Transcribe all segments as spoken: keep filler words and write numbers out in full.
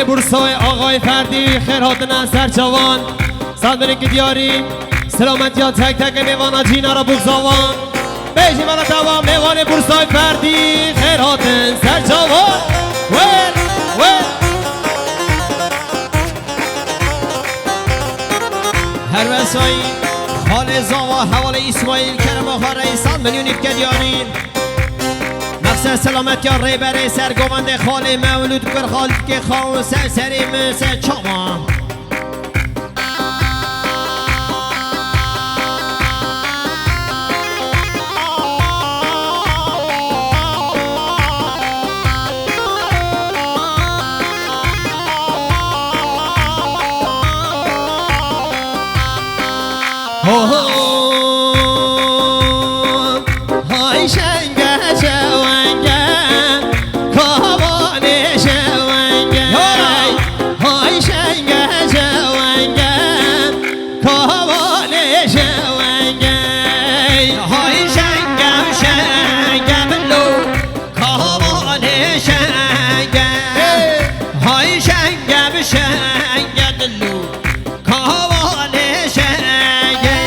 Bursayê Axayê Ferdî, xêr hatine ser çavan. Sed milî ki diyarî, selametiya tek tekê mêvana cîna re bûk zavan. Bêjî mala tewa mêvanê Bursayê Ferdî, xêr hatin ser çavan. Wer, wer. Her wesayî xalê zava hevalê Îsmaîl Kerema Xareyî sed milyonî bike diyarî. Mexsed selametiya rêberê sergovendê xalê Mewlûd Kur Xalkê xaw ser serê min ser çavan. Ho, ho. Hay şenge şewenge, kavanê şewenge. Hay şenge şewenge, kavanê şewenge. Hay şenge şenge bilo, kavanê şenge. Hay şenge şenge bilo. Kavalê şegeyê.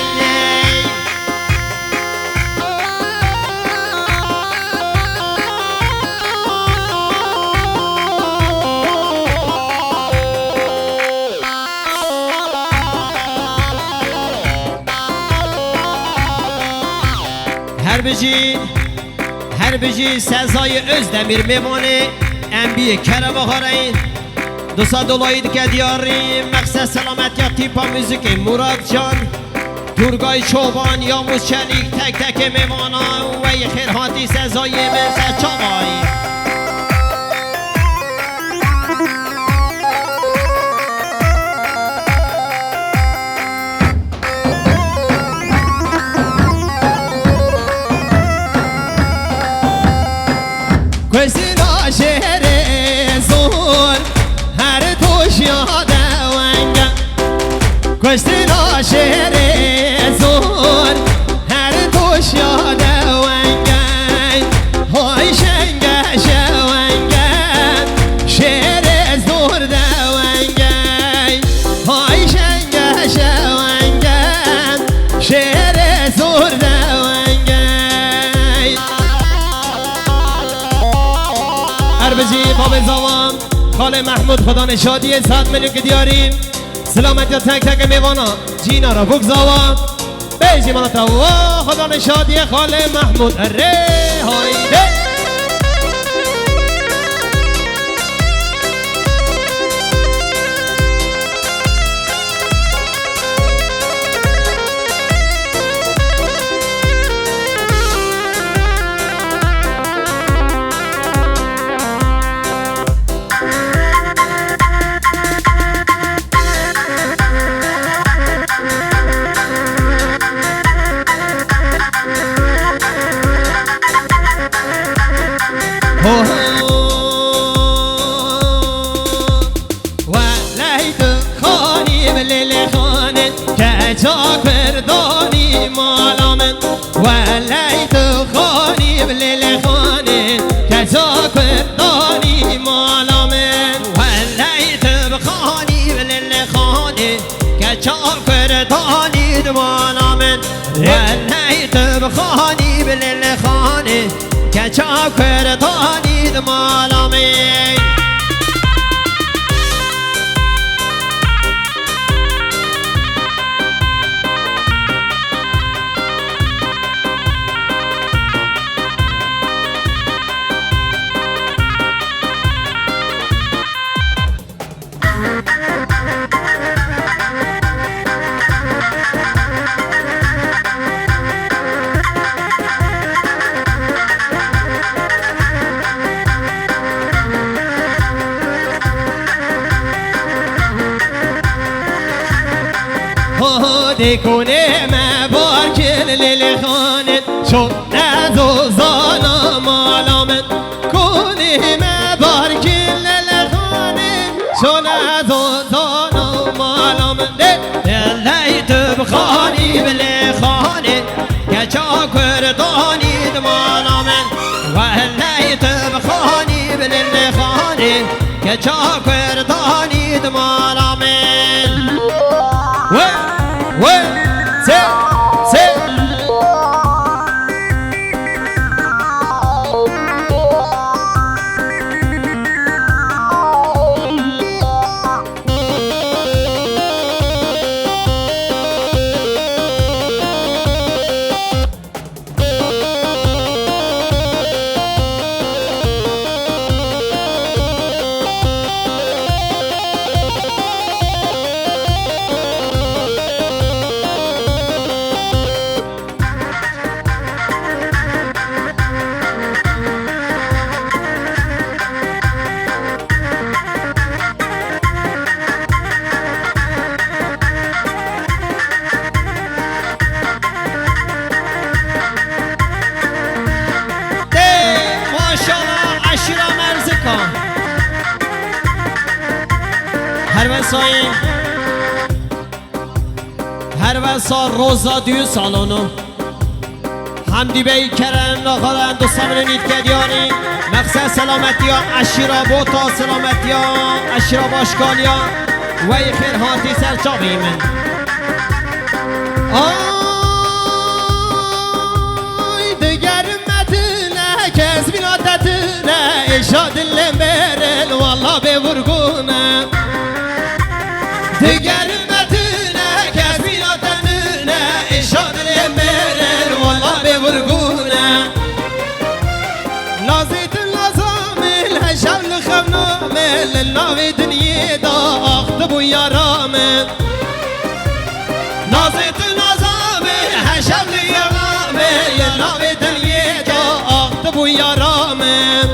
Her bijî, her bijî Sezayê Özdemir mêvanê M B A Kerema Xareyî. Dosa dolayî dike diyarî, mexsed selametiya tîpa muzîkê Murat Can, Turgay Çoban, Yavuz Çelîk, tek tekê mêvana, wey xêr hatî Sezayê min ser çavayî. Kuştina şêrê zor, her tûşiya dewenge. Kuştina şêrê zor, her tûşiya dewenge. Hay şenge şewenge, şêrê zor dewenge. Hay şenge şewenge, şêrê zor dewenge. Her bijî babê zawan, xalê Mehmûd, Xudanê şadiyê, sed milî ki diyarî. Silametiya tek tek mêvana, cîna re bûk zawa. Bêjî mala te wa, Xudanê şadiyê xalê Mehmûd. Erê, hayde. Ho, ho. Weley tu xanî bi lêlê xanê, keça kurdanî mala min. Weley tu xanî bi lêlê xanê, keça kurdanî mala min. Weley tu bi xanî bi lêlê xanê, keça kurdanî di mala min. Weley tu bi xanî bi lêlê xanê, keça kurdanî di mala min. Ho, ho, dê konê me bar kir lêlê xanê, ço ne zozana mala min. Konê me bar kir lêlê xanê, ço ne zozana mala min. Dê. Leley tu bi xanî bi lê xanê, keça kurdanî di mala min. Weley tu bi xanî bi lê xanê, keça Şa Kurdanî di mala min. We, we, se, se. Tê, maşallah, eşîra Merzika. Her wesayê, her wesa roza düğün salonu. Hamdî Bey Kerem, naxadan du seminên îtkediyanî, mexsed selametiya eşîra Bota, selametiya eşîra Başkaliya, wey xêr hatî ser çavî min. Ay, digerim me tune, kes bîna te tune, êşa dilê mêrin, walla bê vurgûne. Digerim me tune, kes bîna te nune, êşa dilê mêrin, walla bê vurgûne. Lazê tu laza min, heşev li xev name, li navê dinyê de ax tu bû yara min. Nazê tu naza min, heşev li yara min, li navê dinyê de ax tu bû yara min.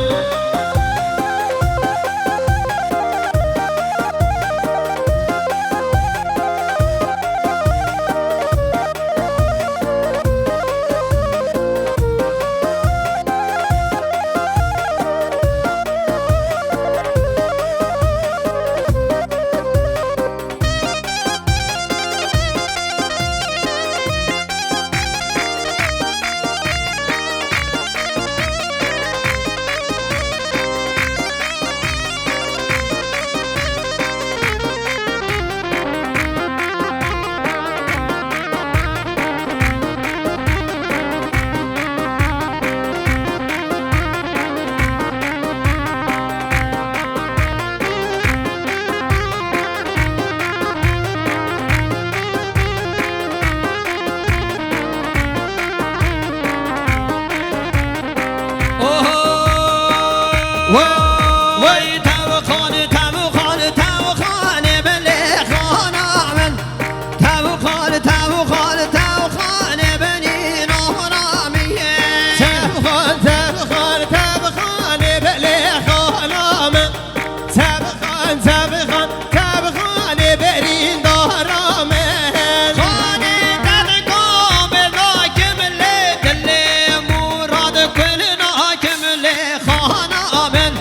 Oho! Wey, wey, tewxan, tewxan, tewxanê bilê xana min. Tewxan, tewxan, tewxanê binî nahra min. Tewxan, tewxan, tewxanê bilê xana min. Tebixan, tebixan, tebixanê berîndara min. Xanê te digo mirnakim lê dilê murad kul nakim lê xana min.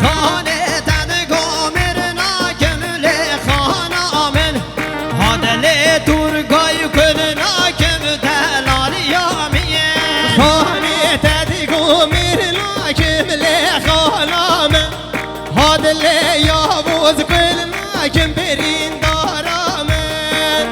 Xanê te digo mirnakim lê xana min. Hadilê Turgay kul nakim delaliya min. Xanê te digo mirnakim lê xana min. Hadilê Yavuz kul nakim birîndara min.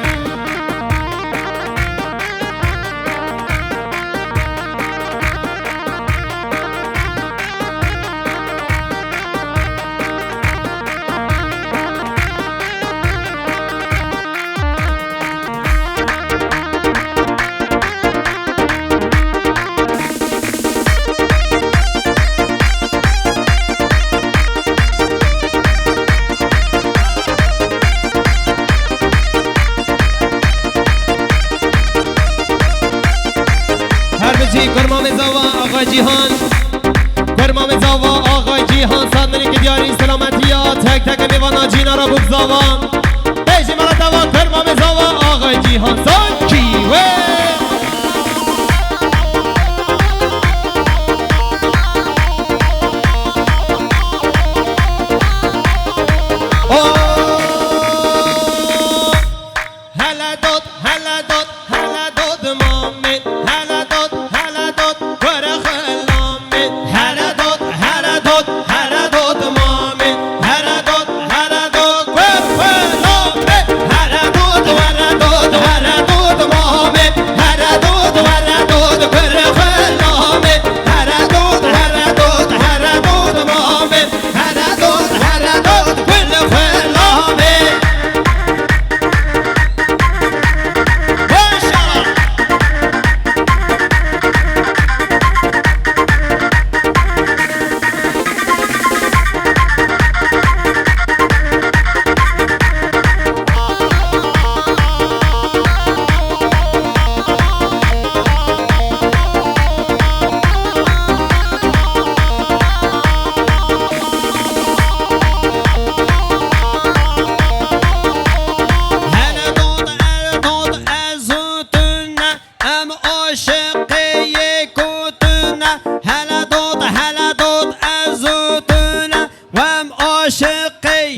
Her bijî kurmamê zava Axa Cîhan. Kurmamê zava Axa Cîhan, sed milî ki diyarî selametiya tek tek mêvana cîna ra bûk zava. Ey jî mala tava kurmamê zava Axa Cîhan, sankî we. Oh. Hele dot, hele dot, mamê. Hele dot, hele dot, kure xwe lamê. Hele dot, hele dot, hele dot, mamê. Hele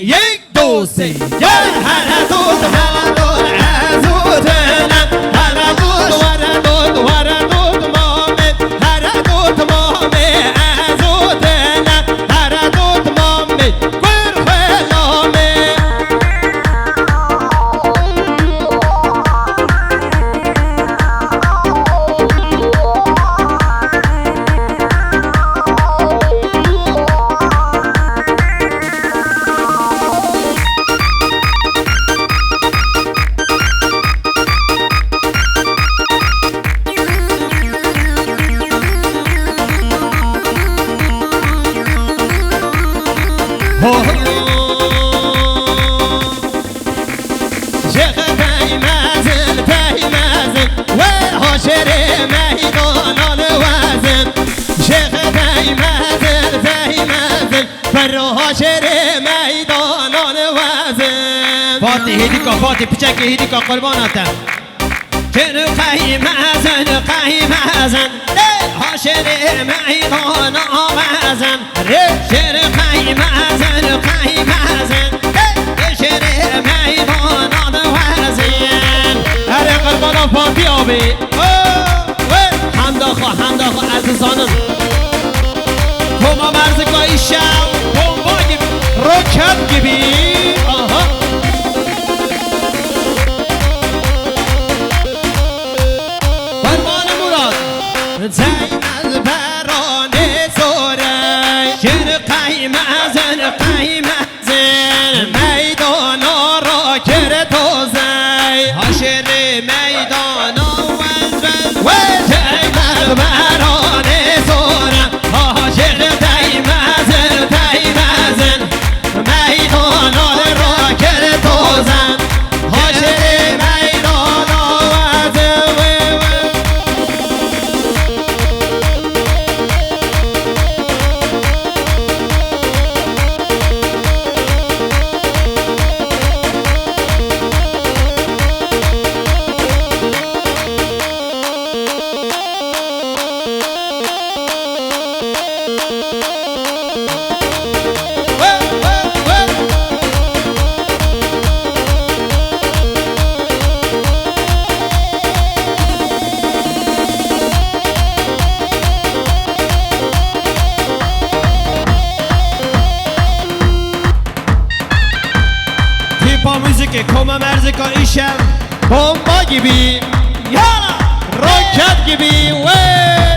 Yek, du, sê. Gel hele dut, hele dut, ez û tu ne. Hele dut, were dut, were dut, mamê. Hele dut, mamê, ez û tu ne. Hele dut, mamê, kur xwe namê. Ho, ho. Şêxê peymezin, peymezin, wê haşêrê meydana li wezin. Şêxê peymezin, peymezin, Ferro haşêrê meydana li wezin. Fatî, hêdîka Fatî, piçekê hêdîka qurbana te. Şêr qeymezin, qeymezin, lê haşêrê meydana wezin. Rê. Şêr qeymezin, qeymezin, lê şêrê meydana wezin. Erê qurbana Fatî abî. Oh, hey. Hemda xwe, hemda xwe, ez dizanim. Koma merzika îşev bomba gibi, roket gibi. Aha. Fermanê Murat. Zeynel beranê zorey. Şêr qeymezin, qeymezin, meydana rakir tozey. Haşêrê meydana wez wez. Wê Zeynel beranê zorey. Haşêr teymezin, teymezin, meydana rakir tozey. Haşêrê meydana wez wê wê. Tîpa muzîkê, koma merzika îşev. Bomba gibi. Yala. Roket gibi. Wey.